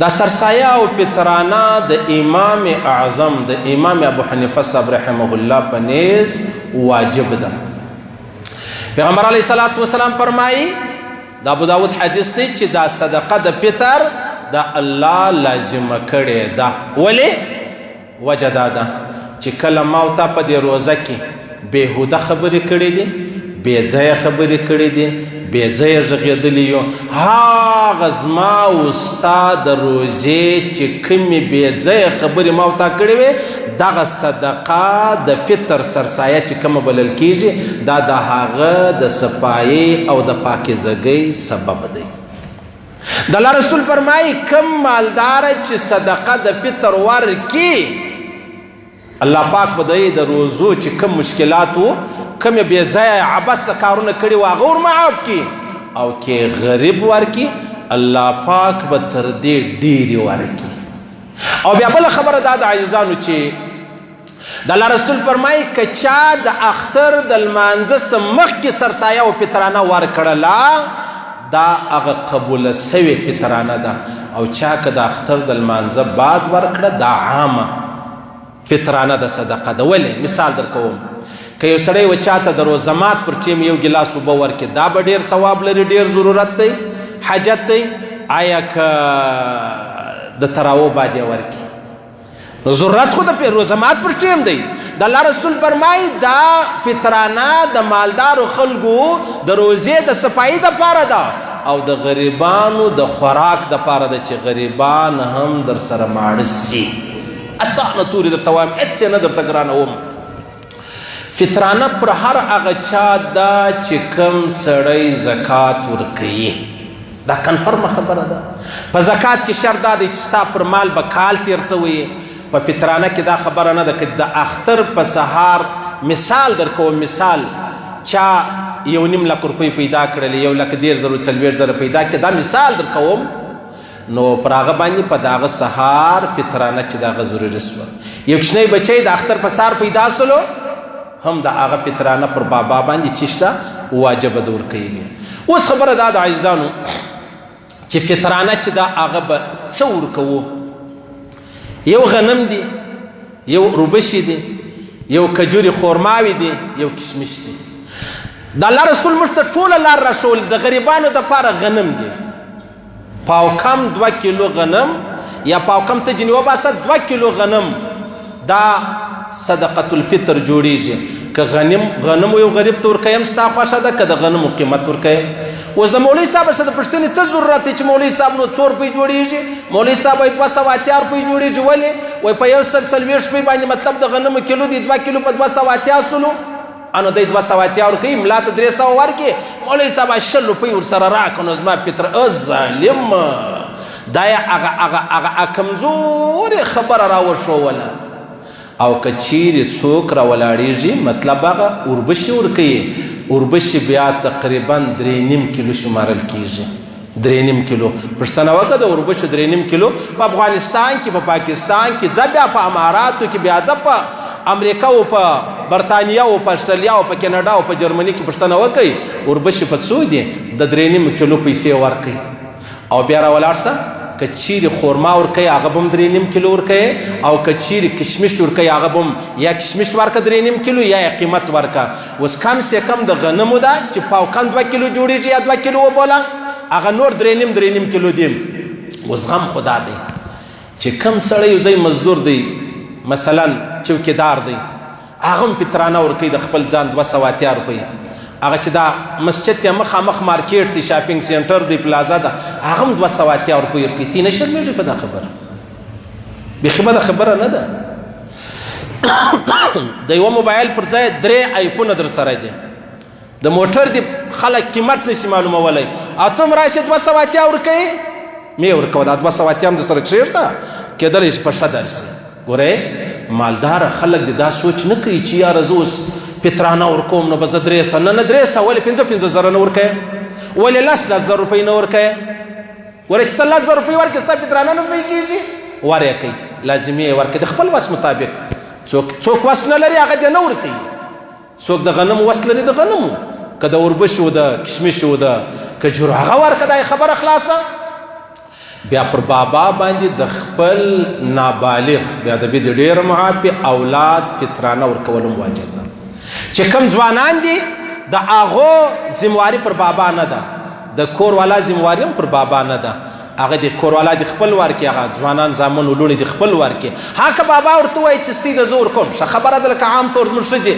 دا سرسایه او پترانه د امام اعظم د امام ابو حنیفه صاحب رحمه الله په نیز واجب ده. پیغمبر علیه الصلاۃ والسلام فرمایي، د ابو داود حدیث دی چې دا صدقه د پتر د الله لازمه کړې ده. ولی؟ وجه دا ده چې کله ما او تا په دې روزه کې بېهوده خبرې کړې دي، بې ځایه خبرې کړې دي، بې ځایه غږېدلي یو، هغه زما او ستا د روزې چې کومې بې ځایه خبرې ما او تا کړې وې، دغه صدقه د فطر سرسایه چې کومه بلل کېږي، دا د هغه د صفایۍ او د پاکیزګۍ سبب دی. د الله رسول فرمایي، کوم مالدار چې صدقه د فطر ورکي، الله پاک به دی د روزو چې کوم مشکلات وو، کوم بې ځایه عبث کارونه کړي وو، هغه ور معاف کړي، او کې غریب ورکي، الله پاک به تر دې ډېرې ورکي. او بیا بله خبره دا ده عزیزانو چې د الله رسول فرمایي، که چا د اختر د لمانځه څخه مخکې سرسایه او پترانه ورکړله، دا هغه قبوله سوې پترانه ده، او چا که د اختر د لمانځه بعد ورکړه، دا عامه فطرانه ده، صدقه ده. ولې؟ مثال درکوم، که یو سړی و چاته د روزه مات پر ټیم یو ګیلاس اوبه ورکړي، دا به ډېر ثواب لري، ډېر ضرورت دی، حاجت دی، آیا که د تراوو بعد یې ورکړي؟ نو ضرورت خو د روزه مات پر ټیم دی. د الله رسول فرمایي، دا فطرانه د مالدارو خلکو د روزې د صفایي دپاره ده، او د غریبانو د خوراک دپاره ده چې غریبان هم در سره ماړه سي. اسانه توري درته وایم، هېڅ یې نه درته ګرانوم. فطرانه پر هر هغه چا ده چې کوم سړی زکات ورکوي، دا کنفرمه خبره ده. په زکات کې شرط دا دی چې ستا پر مال به کال تیر سوی. په فطرانه کې دا خبره نه ده. که د اختر په سهار، مثال درکوم، مثال، چا 1.5 لک روپۍ پیدا کړلې، 1,30,000، 40,000 پیدا کړې، دا مثال درکوم، نو پر هغه باندې په داغه سهار فطرانه چې داغه ضروري سوه. یو کوچنی بچی د اختر په سهار پیدا سولو، هم د هغه فطرانه پر بابا باندې چې شته واجبه ده ورکوي. اوس خبره دا ده عزیزانو چې فطرانه چې دا هغه به څه ورکوو؟ یو غنم دی، یو روبشي دی، یو کجوري خورماوي دی، یو کشمش دی. د الله رسول موږ ته ټوله لار راښوولې. د غریبانو دپاره غنم دی، پاو کم 2 کیلو غنم، یا پاو کم ته جنې وباسه، 2 کیلو غنم دا صدقة الفطر جوړیږي. که غنم یو غریب ته ورکویم ستا خوښه ده، که د غنمو قیمت ورکویم. اوس د مولوي صاحب سره د پوښتنې څه ضرورت دی چې مولوي صاحب نو څو روپۍ جوړیږي؟ مولوي صاحب وایي 280 روپۍ جوړیږي. ولې؟ وایي په 140 روپۍ باندې مطلب د غنمو کیلو دی، 2 کیلو په 280 سلو، انو دی 280 ورکوي، ملا ته 300 ورکړي، مولوي صاحب 20 روپۍ ورسره راکړه نو زما فطر. ظالم، دا یې هغه هغه هغه کمزورې خبره راوښووله. او که چیرې څوک راولاړیږي، مطلب هغه اوربشې ورکوي، اوربشې بیا تقریبا 3.5 کیلو شمارل کیږي، 3.5 کیلو. پوښتنه وکړه د اوربشو 3.5 کیلو په افغانستان کې، په پاکستان کې، ځه بیا په اماراتو کې، بیا ځه په امریکا او په برتانیا او په اسټرالیا او په کینیډا او په جرمني کې پوښتنه وکړئ اوربشې په څو دي، د 3.5 کیلو پیسې ورکړئ. او بیا را ولاړ سه، که چیرې خورما ورکوي هغه به هم 3.5 کیلو ورکوي، او که چیرې کشمش ورکوي هغه به هم یا کشمش ورکه 3.5 کیلو یا یې قیمت ورکه. اوس کم سه کم د غنمو ده چې پاو کم 2 کیلو جوړیږي یا 2 کیلو وبوله، هغه نور 3.5 3.5 کیلو دي. اوس غم خدا دی چې کم سړی یو ځای مزدور دی، مثلا چوکیدار دی، هغه هم پترانه ورکوي د خپل ځان 280 روپۍ. هغه چې دا مسجد ته مخامخ مارکیټ دی، شاپینګ سنټر دی، پلازا ده، هغه هم 280 روپۍ ورکوي. تی نه شرمېږي په دا خبره؟ بیخي بده خبره نه ده. د یوه موبایل پر ځای 3 آیفونه در سره دي، د موټر دی خلک قیمت نشي معلومولی، او ته هم راشې 280 ورکوي، مې ورکوه، دا 280 هم در سره کښېږده، کېدلی شي په ښه درشي. ګورئ مالدار خلک دې دا سوچ نه کوي چې یاره زه اوس پترانه ورکوم نو به زه 300، نه نه 300 ولې، 5 5 زره نه ورکوې، ولې 10 10 زره روپۍ نه ورکوې؟ ګورئ چې ته 10 زره روپۍ ورکړې ستا پترانه نه صحیح کېږي، ور یې کوي، لازمي یې ورکړي د خپل وس مطابق. څوک وس نه لري هغه دې نه ورکوي. څوک د غنمو وس لري د غنمو، که د اوربشو د کشمشو د کجورو هغه ورکړه، دا یې خبره خلاصه. بیا پر بابا باندې د خپل نابالغ بیا د بي د ډیر معاف اولاد فطرانه ورکول هم واجب ده. چې کوم ځوانان دي د هغو ذمواري پر بابا نه ده، د کور والا ذمواري هم پر بابا نه ده. هغه د کور والا د خپل ورکې، هغه ځوانان زامن ولوڼي د خپل ورکې. ها که بابا ورته وایي چې ستی د زور کوم، ښه خبره ده، لکه عام طور زموږ ښځې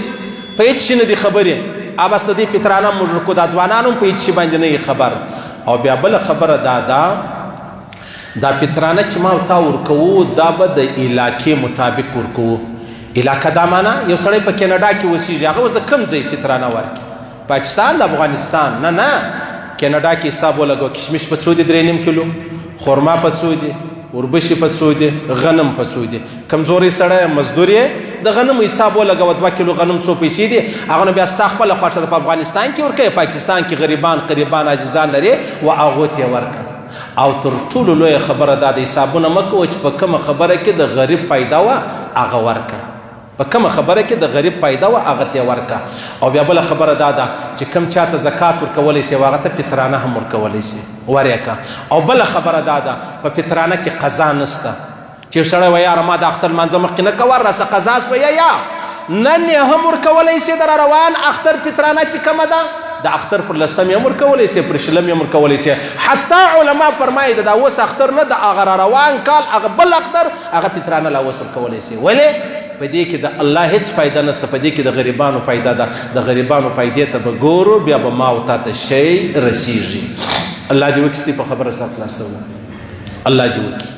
په هېڅ شي نه دي خبرې، بس د دې فطرانه موږ ورکو، دا ځوانان هم په هېڅ شي باندې نه خبر. او بیا بله خبره دا ده، دا فطرانه چې ما او تا ورکوو دا به د علاقې مطابق ورکوو. علاقه دا معنا یو سړی په کینیډا کې اوسېږي، هغه اوس د کوم ځای فطرانه ورکړي؟ پاکستان د افغانستان؟ نه نه، کینیډا کې حساب ولګوه، کشمش په څو دي؟ 3.5 کیلو، خرما په څو دي، وربشې په څو دي، غنم په څو دي. کمزوری سړی مزدور یې، د غنمو حساب ولګوه، 2 کیلو غنم څو پیسې دي، هغه نو بیا ستا خپله خوښه ده، په افغانستان کې ورکوې، پاکستان کې غریبان قریبان عزیزان لرې و هغو ته یې ورکړه. او تر ټولو لویه خبره دا ده، حسابونه مه کوه چې په کومه خبره کې د غریب پیدا وه هغه ورکړه، په کومه خبره کې د غریب پیدا وه هغه ته یې ورکړه. او بیا بله خبره دا ده چې کوم چا ته زکات ورکولی شي هغه ته فطرانه هم ورکولی شي، ور یې کړه. او بله خبره دا ده، په فطرانه کې قضا نشته چې یو سړی وایي یاره ما د اختر لمانځه مخکې نه کوه، راسه قضا شوه، یا نن یې هم ورکولی شي، د را روان اختر فطرانه چې کومه ده د اختر پر لسم یې هم ورکولی شي، پر شلم یې هم ورکولی شي. حتی علما فرمایي د دا اوس اختر نه، د هغه را روان کال هغه بل اختر هغه فطرانه لا اوس ورکولی شي. ولې؟ په دې کې د الله هېڅ فایده نشته، په دې کې د غریبانو فایده ده. د غریبانو فایدې ته به ګورو، بیا به ما او تا ته شی رسیږي. الله دې وکړي په خبره سر خلاصوو، الله دې وکړي.